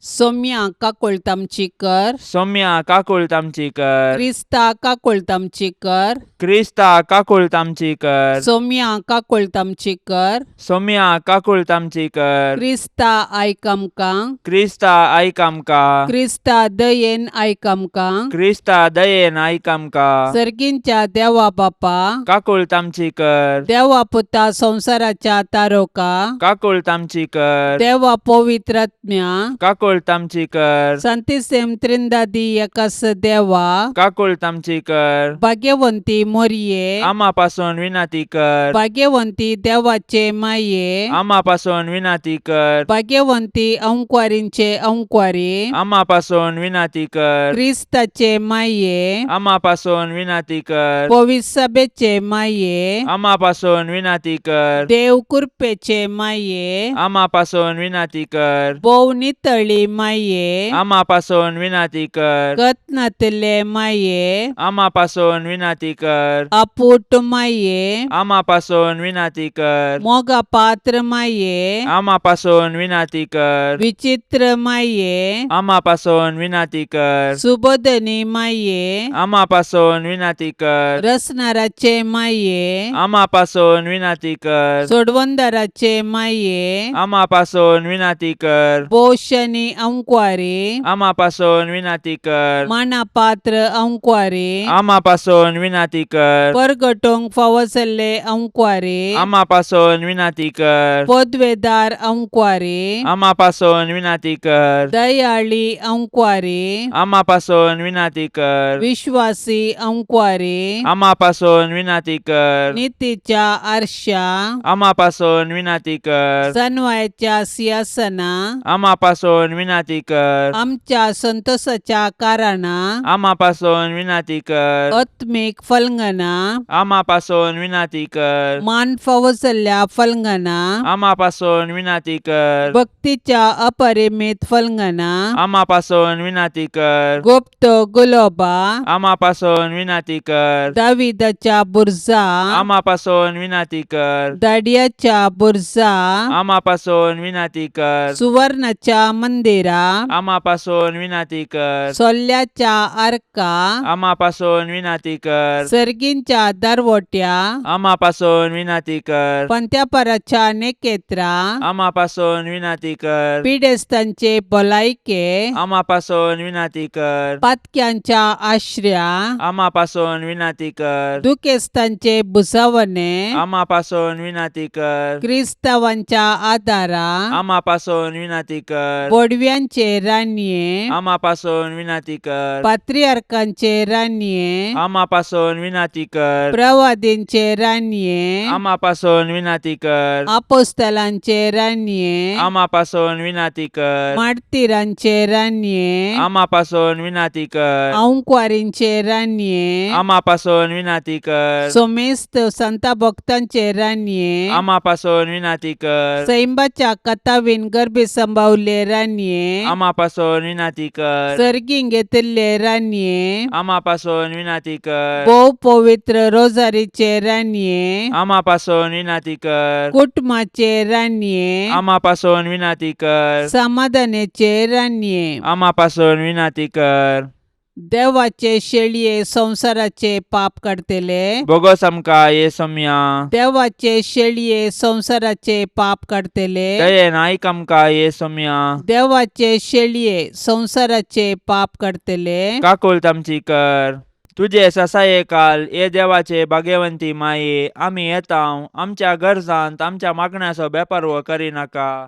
सोम्या काकुळट आमची कर. सौम्या काकुळट आमची कर. क्रिस्ता काकुळट आमची कर. क्रिस्ता काकुळट आमची कर. सोम्या काकुळट आमची कर. सौम्या काकुळट आमची कर. क्रिस्ता आयक आमकां. क्रिस्ता आयक आमकां. क्रिस्ता दयेन आयक आमकां. क्रिस्ता दयेन आयक आमकां. सर्गींच्या देवा बापा, काकुळट आमची कर. देवा पुता संवसाराच्या तारोका, काकुळट आमची कर. देवा पवित्रात्म्या, काकुळट आमची कर. संतिसेम त्रिंदादी एकास देवा, काकुळट आमची कर. भाग्यवंती मोरये, आमा पासून विनंती कर. भाग्यवंती देवाचे माये, आमा पासून विनंती कर. भाग्यवंती अंकवारींचे अंकवारी, आमा पासून विनंती कर. क्रिस्ताचे माये, आमा पासून विनंती कर. पविसभेचे माये, आमा पासून विनंती कर. देव कृपेचे माये, आमा पासून विनंती कर. भोव नितळी माये, आमा पासून विनंती कर. कत्नातले माये, आमा पासून विनंती कर. अपूट माये, आमा पासून विनंती कर. मोगा पात्र माये, आमा पासून विनंती कर. विचित्र माये, आमा पासून विनंती कर. सुबोधनी माये, आमा पासून विनंती कर. रसनाराचे माये, आमा पासून विनंती कर. सोडवंदाराचे माये, आमा पासून विनंती कर. पोशनी अंकवारी, आमा पासून विनंती कर. मानापात्र अंकवारी, आमा पासून विनंती कर. परगटोंक फावो जाल्ले अंकवारी, आमा पासून विनंती कर. पदवेदार अंकवारी, आमा पासून विनंती कर. दयाळी अंकवारी, आमा पासून विनंती कर. विश्वासी अंकवारी, आमा पासून विनंती कर. नितीच्या आरशा, आमा पासून विनंती कर. सनवायाच्या सिंहासना, आमा पासून विनंती कर. आमच्या संतोषाच्या कारणा, आमा पासून विनंती कर. आत्मीक फलंगना, आमा पासून विनंती कर. मान फावो जाल्ल्या फलंगना, आमा पासून विनंती कर. भक्तीच्या अपरिमित फलंगना, आमा पासून विनंती कर. गुप्त गुलोबा, आमा पासून विनंती कर. दाविदाच्या बुर्जा, आमा पासून विनंती कर. दाडियाच्या बुर्जा, आमा पासून विनंती कर. सुवर्णाच्या मंदिरा, आमा पासून विनंती कर. सोल्ल्याच्या आर्का, आमा पासून विनंती कर. सर्गींच्या दरवट्या, आमा पासून विनंती कर. पंत्यापराच्या नेकेत्रा, आमा पासून विनंती कर. पिडेस्तांचे भलायके, आमा पासून विनंती कर. पातक्यांच्या आश्र्या, आमा पासून विनंती कर. दुखेस्तांचे भुजावणे, आमा पासून विनंती कर. क्रिस्तावांच्या आदारा, आमा पासून विनंती कर. बोडव्या बडव्यांचे रानये, आमा पासून विनाती कर. पात्रियार्कांचे रानये, आमा पासून विनाती कर. प्रवादींचे रानये, आमा पासून विनाती कर. आपोस्तलांचे रानये, आमा पासून विनाती कर. मार्तीरांचे रानये, आमा पासून विनाती कर. आंकवारींचे रानये, आमा पासून विनाती कर. सोमेस्त संता भक्तांचे रानये, आमा पासून विनाती कर. सैंबाच्या कथावीन गर्भी संभावले रानये, आमा पासून विनाती कर. सर्गीं घेतिल्ले रानये, आमा पासून विनाती कर. भोव पवित्र रोजारीचे रानये, आमा पासून विनाती कर. कुटुंबाचे रानये, आमा पासून विनाती कर. समाधानाचे रानये, आमा पासून विनाती कर. देवाचे शेळये संवसाराचे पाप काडतले, बोगोस आमकां ये सोम्या. देवाचे शेळये संवसाराचे पाप काडतले, दयेन आयक आमकां ये सोम्या. देवाचे शेळये संवसाराचे पाप काडतले, काकुळट आमची कर. तुजे ससाये काल ये देवाचे भाग्यवंती माये, आमी येता आमच्या गरजांत आमच्या मागण्याचो बेपारवो करिनाका,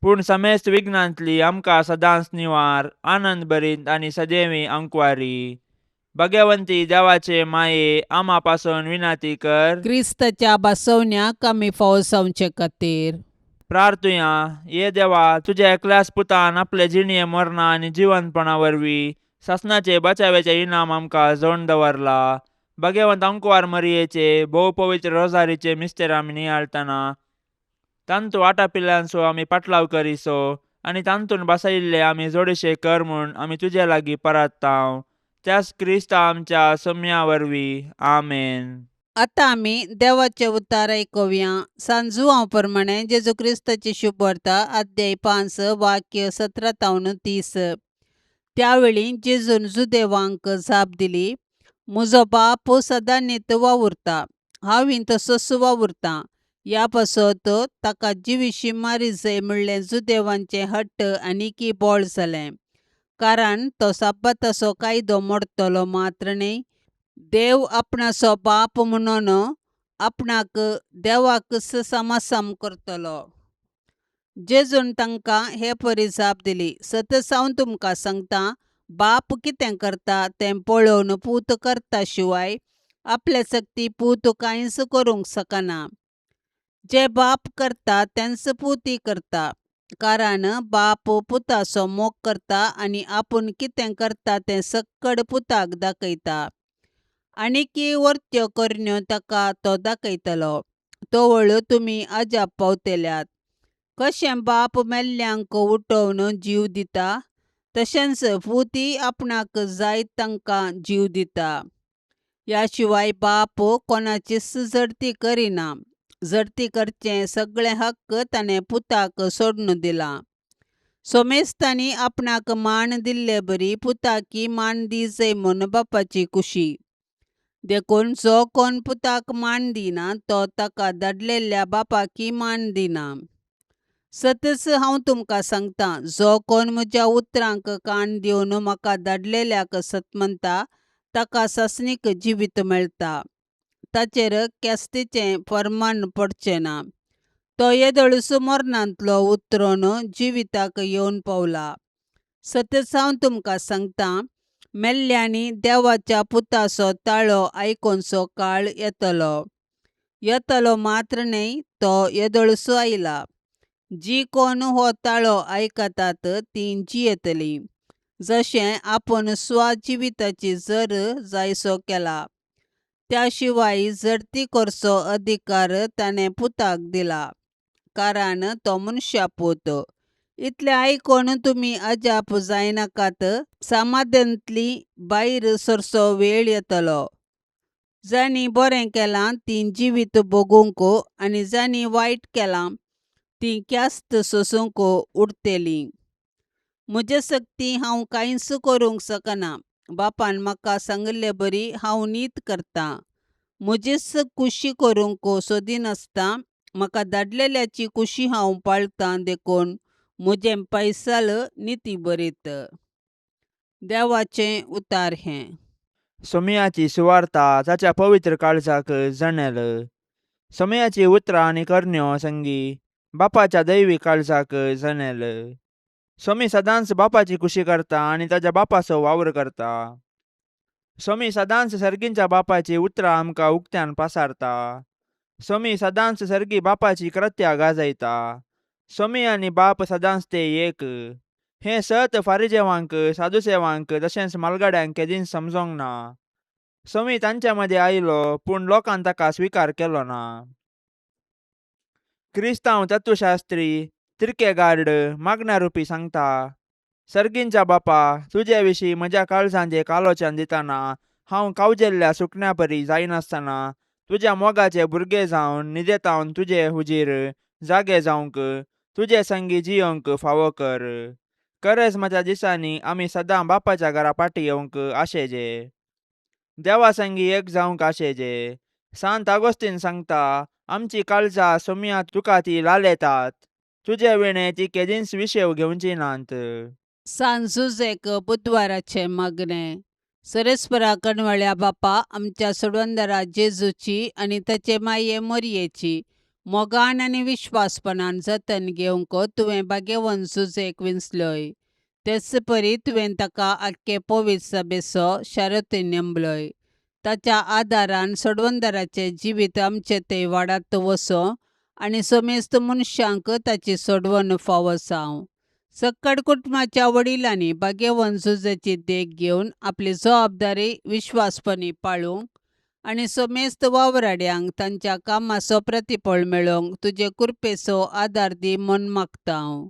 पूण समेस्त विघ्नांतली आमकां सदांच निवार, आनंद भरीत आनी सदैवी अंकवारी. भाग्यवंती देवाचे माये, आमा पासून विनाती कर. क्रिस्ताच्या बसवण्याक आमी फावो जावचे खातीर. प्रार्थुया. ये देवा, तुज्या एकल्याच पुतान आपले जिणये मरणा आनी जिवंतपणा वरवीं सासणाचे बचाव्याचे इनाम आमकां जोडून दवरला. भाग्यवंत अंकवार मरियेचे भोव पवित्र रोजारीचे मिस्तेर आमी नियाळतना तांतू आटापिल्ल्यांचो आमी पाटलाव करिसो आनी तांतून बसयिल्ले आमी जोडीशे कर म्हूण आमी तुजे लागीं परात्तांव, त्याच क्रिस्ता आमच्या सोम्या वरवीं. आमेन. आतां आमी देवाचे उतार आयकुया. सांजुआंव प्रमाणे जेजू क्रिस्ताची शुभवार्ता, अध्याय 5, वाक्य 17 तावन 30. त्यावेळी जेजून जुदेवांक जाप दिली, म्हजो बाप सदांनीत वावुरता, हांवूय तसोच वावुरतां. ह्या पासत ताका जिविशी मारी जाय म्हणलें जुदेवांचें हट्ट आनीकय बोळ जालें, कारण तो साब्बाताचो कायदो मोडटलो मात्र न्हय, देव आपणाचो बाप म्हणून आपणाक देवाकच समासम करतलो. जेजून तांकां हे परी जाप दिली, सतच हांव तुमकां सांगता, बाप कितें करता तें पळोवन पूत करता शिवाय आपले सक्ती पूत कांयच करूंक शकना. जे बाप करता तेंच पुती करता, कारण बाप पुताचो मोग करता आनी आपूण कितें करता तें सक्कड पुताक दाखयता. आनीकय वर्त्यो करण्यो ताका तो दाखयतलो. तवळ तुमी अजाप पावतल्यात. कशें बाप मेल्ल्यांक उठोवन जीव दिता, तशेंच पुती आपणाक जाय तांकां जीव दिता. ह्या शिवाय बाप कोणाचीच जडती करिना. जडती करचें सगळें हक्क ताणें पुताक सोडून दिलां. सोमेस्तांनी आपणाक मान दिल्ले बरी पुताकी मान दी जाय म्हूण बापाची खुशी. देखून जो कोण पुताक मान दिना तो ताका धाडलेल्या बापाकी मान दिना. सतच हांव तुमकां सांगता, जो कोण म्हज्या उतरांक कान दिवन म्हाका धाडलेल्याक सत म्हणटा ताका सासणीक जिवीत मेळटा. ताचेर ख्यास्तीचें फर्मान पडचें ना. तो येदोळच मरणांतलो उतरून जिविताक येवन पावला. सतच हांव तुमकां सांगता, मेल्ल्यांनी देवाच्या पुताचो ताळो आयकुचो काळ येतलो. येतलो मात्र न्हय, तो येदोळच आयला. जी कोण हो ताळो आयकतात तीं जियेतलीं. जशें आपूण स्वजिविताची जर जायसो केला, त्या शिवाय जडती करचो अधिकार ताणें पुताक दिला, कारण तो मनशा पूत. इतलें आयकून तुमी अजाप जायनाकात. समाधांतली भायर सरचो वेळ येतलो. जांणी बरें केलां तीं जिवीत भोगूंक आनी जांणी वायट केलां तीं ख्यास्त सोसूंक उरतलीं. म्हजे सक्ती हांव कांयच करूंक शकना. बापान म्हाका सांगिल्ले बरी हांव नीत करतां. म्हजीच खुशी करूंक सोदिनासतना म्हाका धाडलेल्याची खुशी हांव पाळटां, देखून म्हजें पैसाल निती बरीत. देवाचें उतार हें. सोमयाची सुवार्ता ताच्या पवित्र काळजाक जणेल. सोमयाची उतरां आनी करण्यो संगी बापाच्या दैवी काळजाक जणेल. सोमी सदांच बापाची खुशी करता आनी ताच्या बापाचो वावर करता. सोमी सदांच सर्गींच्या बापाची उतरां आमकां उक्त्यान पासारता. सोमी सदांच सर्गी बापाची कृत्या गाजयता. सोमी आनी बाप सदांच ते एक. हें सत फारिजेवांक, सादुसेवांक तशेंच म्हालगड्यांक केदींच समजोंक ना. सोमी तांच्या मदें आयलो पूण लोकान ताका स्विकार केलो ना. क्रिस्तांव तत्वशास्त्री तिर्केगार्ड मागण्या रुपी सांगता, सर्गींच्या बापा, तुजे विशीं म्हज्या काळजांत एक आलोचन दितना हांव कावजेल्ल्या सुकण्या परी जायनासतना तुज्या मोगाचे भुरगे जावन न्हिदेतावन तुजे हुजीर जागे जावंक तुजे संगी जियोंक फावो कर. करेज्माच्या दिसांनी आमी सदां बापाच्या घरा पाटी येवंक आशेजे, देवा संगी एक जावंक आशेजे. सांत आगोस्तीन सांगता, आमची काळजां सोमया तुका ती लालेतात, तुजे विणें ती केदींच विशेव घेवची नात. सांत जुजेक बुधवाराचें मागणें. सरेस्परा कणवळ्या बापा, आमच्या सोडवंदरा जेजूची आनी ताचे माये मोरयेची मोगान आनी विश्वासपणान जतन घेवंक तुवें भाग्यवंत जुजेक विंचलोय. तेच परी तुवें ताका आख्खे पवित्र सभेचो शारती नेमलोय. ताच्या आदारान सोडवंदराचें जिवीत आमचें थंय वाडात वचो आनी समेस्त मनशांक ताची सोडवण फावो जावं. सक्कड कुटुंबाच्या वडिलांनी भाग्यवंत जुजेची देख घेवन आपली जबाबदारी विश्वासपणी पाळूंक आनी समेस्त वावराड्यांक तांच्या कामाचो प्रतिफळ मेळोवंक तुजे कृपेचो आदार दी म्हूण मागता हांव.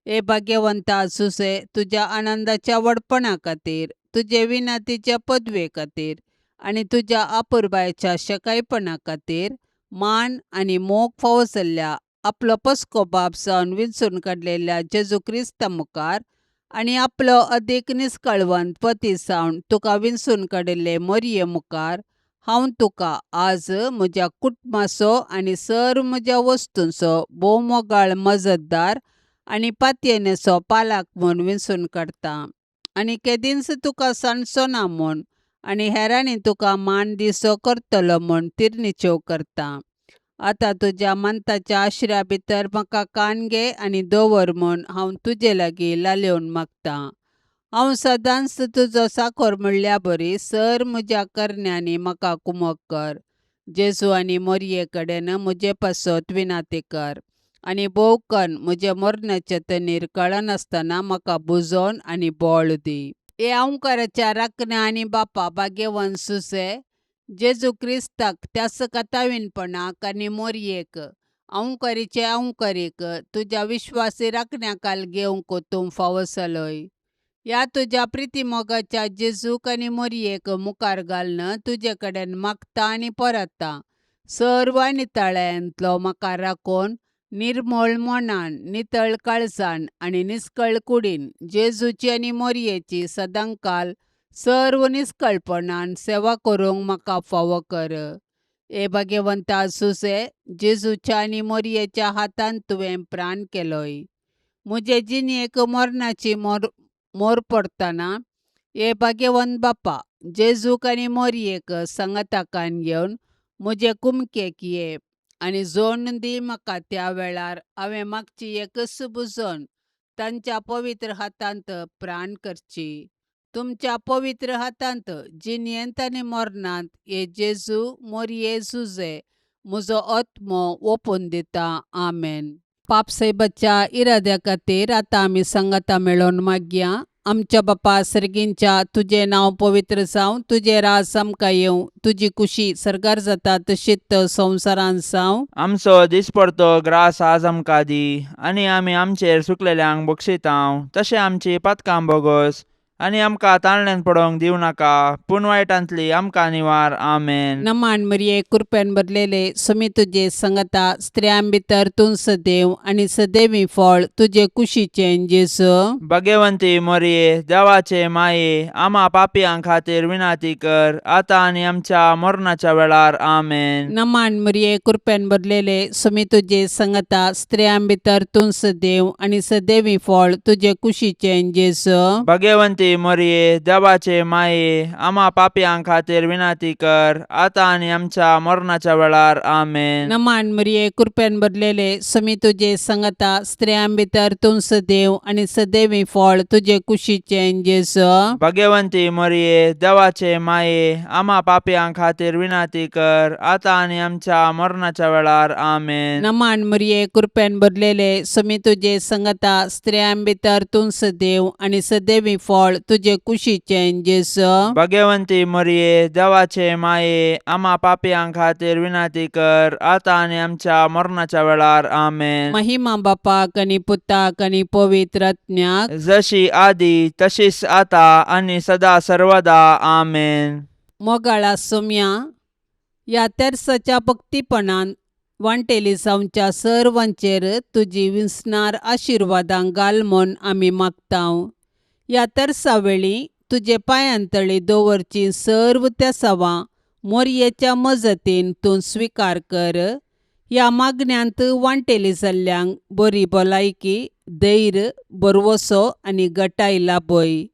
हे भाग्यवंता जुजे, तुज्या आनंदाच्या व्हडपणा खातीर, तुजे विनंतीच्या पदवे खातीर आनी तुज्या अपुरबायेच्या शकायपणा खातीर मान आनी मोग फावो जाल्ल्या आपलो पस्को बाप जावन विंचून काडलेल्या जेजू क्रिस्ता मुखार आनी आपलो अदीक निस्कळवंत पती जावन तुका विंचून काडिल्ले मोरये मुखार हांव तुका आज म्हज्या कुटुंबाचो आनी सर्व म्हज्या वस्तूंचो भोव मोगाळ मजतदार आनी पातयेनेचो पालक म्हूण विंचून काडटा आनी केदींच तुका सांडचो ना म्हूण आनी हेरांनी तुका मान दिसो करतलो म्हूण तिरनिचेव करता. आतां तुज्या मंताच्या आश्र्या भितर म्हाका कान घे आनी दवर म्हूण हांव तुजे लागीं लालेवन मागतां. हांव सदांच तुजो साकोर म्हणल्या बरी सर म्हज्या करण्यांनी म्हाका कुमक कर. जेजू आनी मोरये कडेन म्हजे पासत विनाती कर आनी भोव कन्न म्हजे मरणाचे तनीर कळनासतना म्हाका बुजोवन आनी बळ दी. हे अंकाराच्या राखण्या आनी बापा भाग्यवंत सुसे, जेजू क्रिस्ताक त्याच कथावीनपणाक आनी मोरयेक अंकारीचे अंकारीक तुज्या विश्वासी राखण्याकाल घेवंक तूं फावो जालोय. ह्या तुज्या प्रितीमोगाच्या जेजूक आनी मोरयेक मुखार घालून तुजे कडेन मागता आनी परता सर्व नितळ्यांतलो म्हाका राखून निर्मळ मनान, नितळ काळजान आनी निस्कळ कुडीन जेजूची आनी मोरयेची सदांकाल सर्व निस्कळपणान सेवा करूंक म्हाका फावो कर. हे भाग्यवंता सुसे, जेजूच्या आनी मोरयेच्या हातान तुवें प्राण केलोय. म्हजे जिणेक मरणाची मोर मोर पडतना हे भाग्यवंत बापा, जेजूक आनी मोरयेक सांगाताकान घेवन म्हजे कुमकेक ये आनी जोडून दी म्हाका त्या वेळार हांवें मागची एकच बुजोवन तांच्या पवित्र हातांत प्राण करची. तुमच्या पवित्र हातांत जिणेंत आनी मरणांत हे जेजू मोरये जुजे म्हजो आत्मो ओपून दिता. आमेन. पापसाहेबाच्या इराद्या खातीर आतां आमी सांगाता मेळोवन मागया. आमच्या बापा सर्गींच्या, तुजें नांव पवित्र जावं, तुजें राज आमकां येवं, तुजी खुशी सर्गार जाता तशीच संवसारांत जावं. आमचो दिसपडतो ग्रास आज आमकां दी आनी आमी आमचेर सुकलेल्यांक बक्षितांव तशें आमची पातकां बोगोस आनी आमकां ताळण्यान पडोवंक दिवं नाका पूण वायटांतली आमकां निवार. आमेन. नमान मरिये, कृपेन भरलेले, सुमी तुजे संगता, स्त्रियां भितर तूं सदैव आनी सदैवी फळ तुजे कुशीचें जेजू. भगवंती मोरये, देवाचे माये, आमा पापयां खातीर विनाती कर आतां आनी आमच्या मरणाच्या वेळार. आमेन. नमान मरिये, कृपेन भरलेले, सुमी तुजे संगता, स्त्रियां भितर तूं सदैव आनी सदैवी फळ तुजे कुशीचें जेजू. भगवंती भगेवंती मरिये, देवाचे माये, आमा पापयां खातीर विनंती कर, आतां आनी आमच्या मरणाच्या वेळार. आमेन. नमान मरिये, कृपेन भरलेले, समी तुजे संगता, स्त्रियां भितर तूं सदैव आनी सदैवी फळ तुजे कुशीचें जेजू. भगवंती मरिये, देवाचे माये, आमा पापयां खातीर विनंती कर, आतां आनी आमच्या मरणाच्या वेळार. आमेन. नमान मरिये, कृपेन भरलेले, समी तुजे संगता, स्त्रियां भितर तूं सदैव आनी सदैवी फळ तुजे कुशीचें जेजू. भगवंती मरिये, देवाचे माये, आमा पापयां खातीर विनंती कर, आतां आनी आमच्या मरणाच्या वेळार. आमेन. महिमा बापाक आनी पुताक आनी पवित्र आत्म्याक. जशी आदी तशीच आता आनी सदा सर्वदा. आमेन. मोगाळा सोम्या, ह्या तेर्साच्या भक्तीपणान वांटेली जावच्या सर्वांचेर तुजी विसणार आशिर्वादां घाल म्हूण आमी मागतांव. ह्या तेर्सा वेळी तुजे पांयांतळी दवरची सर्व तेसावां मोरयेच्या मजतीन तूं स्विकार कर. ह्या मागण्यांत वांटेली जाल्ल्यांक बरी भलायकी, धैर्य, भरवसो आनी गटाय लाभय.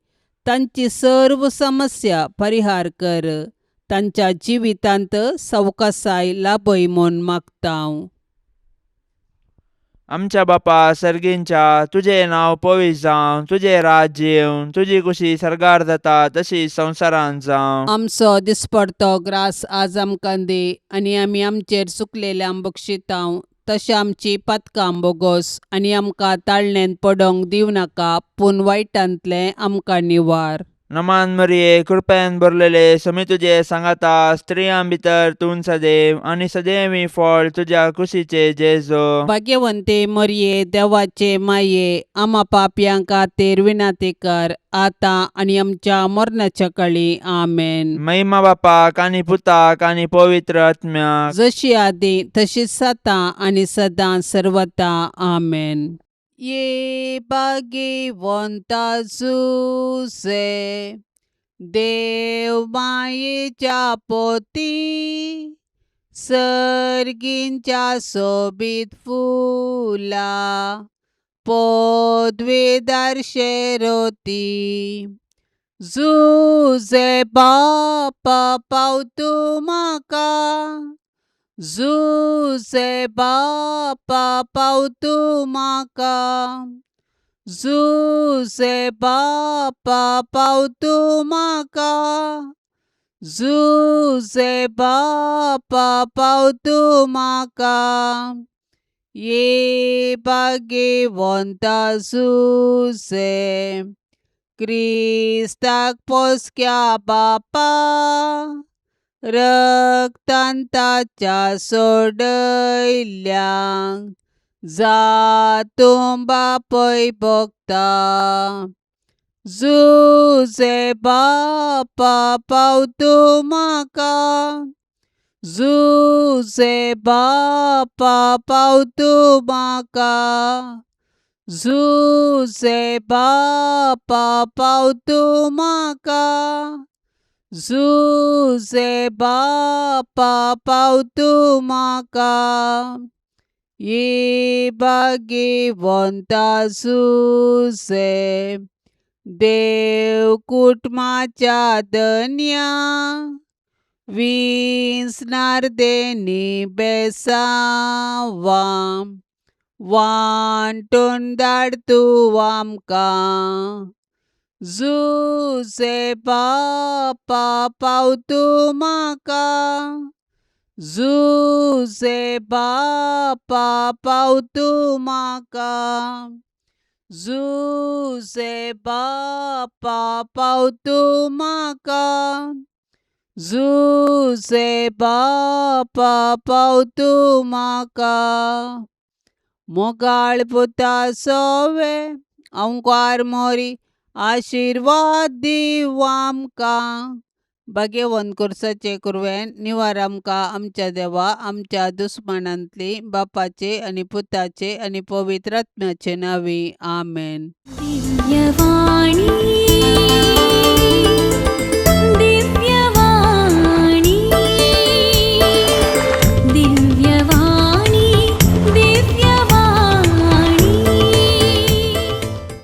तांची सर्व समस्या परिहार कर. तांच्या जिवितांत सवकासाय लाभय म्हूण मागतांव. आमच्या बापा सर्गींच्या, तुजें नांव पवित्र जावं, तुजें राज्य येवं, तुजी कुशी सर्गार जाता तशी संवसारांत जावं. आमचो दिसपडतो ग्रास आज आमकां दी आनी आमी आमचेर चुकलेल्यांक बक्षितांव तशें आमची पातकां बोगोस आनी आमकां ताळणेंत पडोंक दिवं नाका, पूण वायटांतलें आमकां निवार. नमान मरिये, कृपेन भरलेले, समी तुजे सांगाता, स्त्रियां भितर तूं सदैव आनी सदैवी फळ तुज्या कुशीचे जेजो. भाग्यवंते मरिये, देवाचे माये, आमा पापयां खातीर विनंती कर, आतां आनी आमच्या मरणाच्या कळी. आमेन. महिमा बापाक आनी पुताक आनी पवित्र आत्म्याक. जशी आदी तशीच आतां आनी सदां सर्वता. आमेन. ये भाग्यवंता जुजे, देव मायेच्या पोती, सर्गींच्या सोबीत फुला पदवेदार शेरोती. जुजे बापा पावतू म्हाका, जुजे बापा पावतू म्हाका, जुजे बापा पावतू म्हाका, जुजे बापा पावतू म्हाका. ये भाग्यवंता जुजे, क्रिस्ताक पोसक्या बापा, रक्तान ताच्या सोडयल्ल्यांक जातूं बापय भोगता. जुजे बापा पावतू म्हाका, जुजे बापा पावतू म्हाका, जुजे बापा पावतू म्हाका, जुजे बापा पावतू म्हाका. ये भाग्यवंता जुजे, देव कुटुंबाच्या धन्या, विसणार देनी बेसांवां वांटून धाड तूं आमकां. जुजे बापा पावतू म्हाका, जुजे बापा पावतू म्हाका, जुजे बापा पावतू म्हाका, जुजे बापा पावतू म्हाका. मोगाळ पुता सोवे अंकार मोरी आशिर्वाद दिवं आमकां. भाग्यवंत कुर्साचे कुरवेन निवार आमकां आमच्या देवा आमच्या दुस्मानांतली, बापाचे आनी पुताचे आनी पवित्र आत्म्याचे नांवी. आमेन. दिव्यवाणी.